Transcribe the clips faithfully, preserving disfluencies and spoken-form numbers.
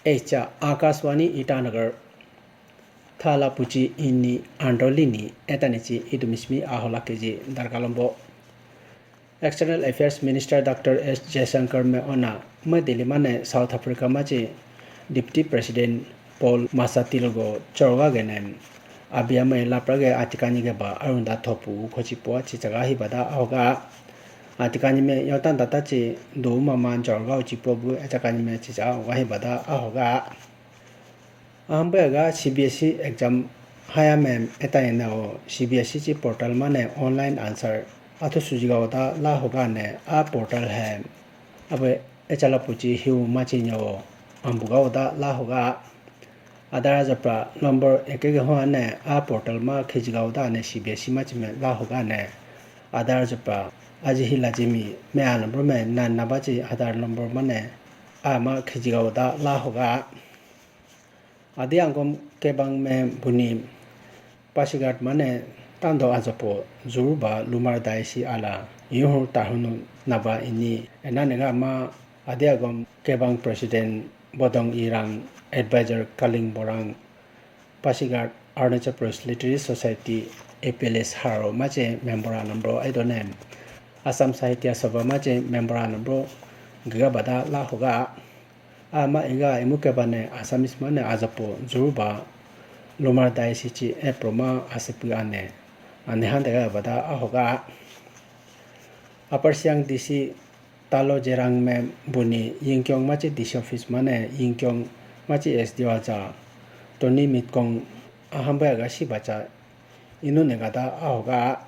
Echa Akashvani Itanagar. Thala puchi ini andolini etanichi idumismi ahola keji darkalombo. External Affairs Minister Doctor S Jaishankar me ona me Delhi mane South Africa machi Deputy President Paul Masatile go chorga gene abiyame lapra ge atikani ge ba arunda thopu khochi po chichaga hibada ahoga. Atikani me yotan data chi do mama chorga uchi po bu atikani me chicha ahoga hibada ahoga. Ambe ga C B S E exam haya mem eta ene o C B S E chi portal mane online answer athu sujiga oda la hoga ne a portal he. Abe echala puchi hiu machi nyo ambuga oda la hoga. Adara japra number ekege ho ane a portal ma khijiga oda ne C B S E machi me la hoga ne. Adara japra aji hila jimi me a number me na nabachi adara number mane a ma khijiga oda la hoga. Adi angom kebang me buni Pasighat mane tando ajopo juruba lumar daisi ala yuhu tahunu naba ini enanega ma adi agom kebang President Bodong Irang, Advisor Kaling Borang, Pasighat Arunachal Pradesh Literary Society A P L S haro mache member a number aidone Assam Sahitya Sabha mache member a number giga bada la hoga. Ama iga imu kebane Assamese mane ajapo juruba lumar daisi chi eproma asepu ane ane handega bada ahoga. Upper Siang D C Talo Jerang me buni Yingkiong machi D C office mane Yingkiong machi S D O aja Tony Mitkong ahamba ga si bacha inu negada ahoga.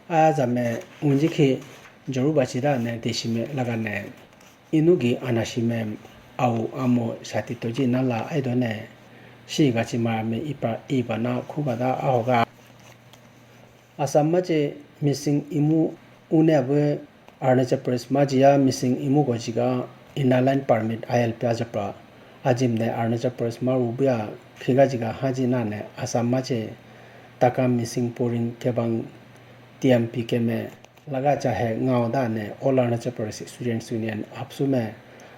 Aja me unji khi juruba chida ne D C me lagane. Inugi anashime au amo sati toji nala aidone si gachi marame ipa ibana khubada ahoga. Assam machi missing imu une abu Arunachal Pradesh majiya missing imu gojiga Inner Line Permit I L P ajapra ajimne Arunachal Pradesh ma rubuya khiga jiga haji nane Assam machi taka missing puring kebang T M P K me laga chahe ngao da ne All Arunachal Pradesh Students Union AAPSU me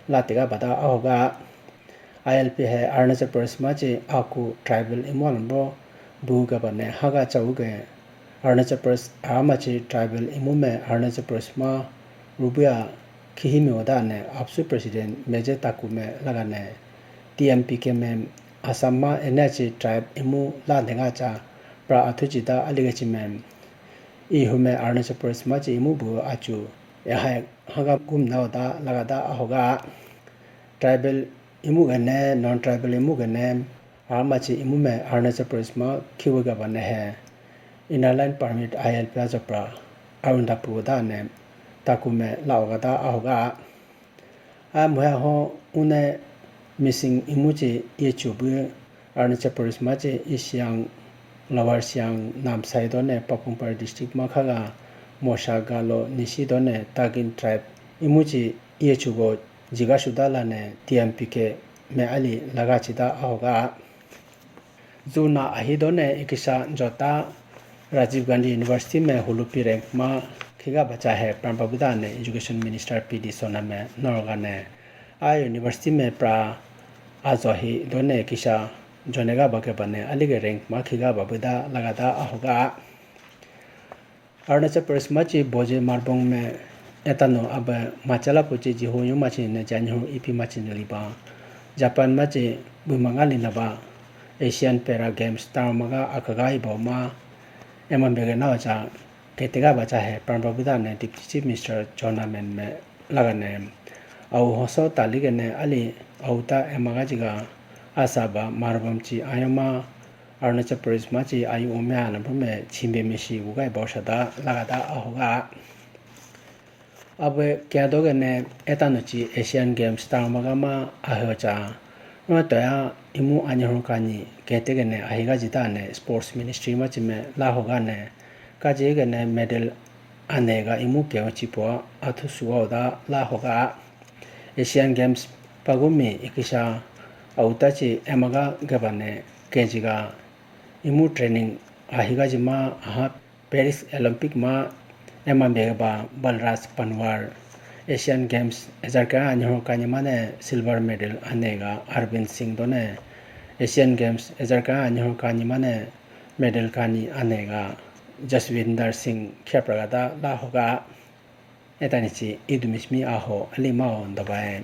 latiga bada ahoga. I L P he Arunachal Pradesh machi aku tribal imu alambo bu gaba ne haga chau ge Arunachal Pradesh amachi tribal imu me Arunachal Pradesh ma rubuya khihimi oda ne AAPSU President Meje Taku me laga ne T M P K me Assam ma enachi tribe imu la denga cha pra athuji da aligachi me. Ihume Arunachal Pradesh machi imu bu achu ehai haga gumna oda lagada ahoga. Tribal imu gane, non tribal imu gane, amachi imu me Arunachal Pradesh ma khiwa gaba ne he. Inner Line Permit I L P ajapra arunda pu da ne Taku me la ogada ahoga. A muhe ho une missing imu chi yechu bu Arunachal Pradesh machi East Siang, Lower Siang, Namsai done Papum Pare district ma khaga Mosha, Galo, Nyishi done Tagin tribe imu chi yechu go jiga shuda lane T M P K me ali laga chida ahoga. Juna ahi done ikisa jota Rajiv Gandhi University me hulupi rank ma khiga bacha he prampa buda ne Education Minister P D Sona me norga ne. A university me pra ajo hi done kisa jonega bake bane alige rank ma khiga babuda lagada ahoga. Arunachal Pradesh machi Boje Marbong me etano abe machala puchi jihu yu machi ne janhu ipi machi ne liba. Japan machi bumanga linaba Asian Para Games tamaga akaga ibo ma eman bege na cha ketega bacha he prampa buda ne Deputy Chief Minister Chowna Mein me laga ne. Au hoso tali gene ali au ta emaga jiga asaba Marbong chi ayoma Arunachal Pradesh machi ayu ome ana pume chimbe mishi ugai bosada lagada ahoga. Abe kya dogene etano chi Asian Games tamaga ma ahocha. No toya imu anyahun kani ketegene ahiga jitane Sports Ministry machi me la hoga ne. Kaji gene medal anega imu keo chipo athu suwa oda la hoga. Asian Games pagumi ikisa auta chi emaga gabane kejiga imu training ahiga jima aha Paris Olympic ma ema bega ba Balraj Panwar Asian Games ejarka anyihor kani mane silver medal anega Arvind Singh tone Asian Games ejarka anyihor kani mane medal kani anega Jaswinder Singh khipraga ta la hoga. Etani chi idumishmi aho alimao dabai.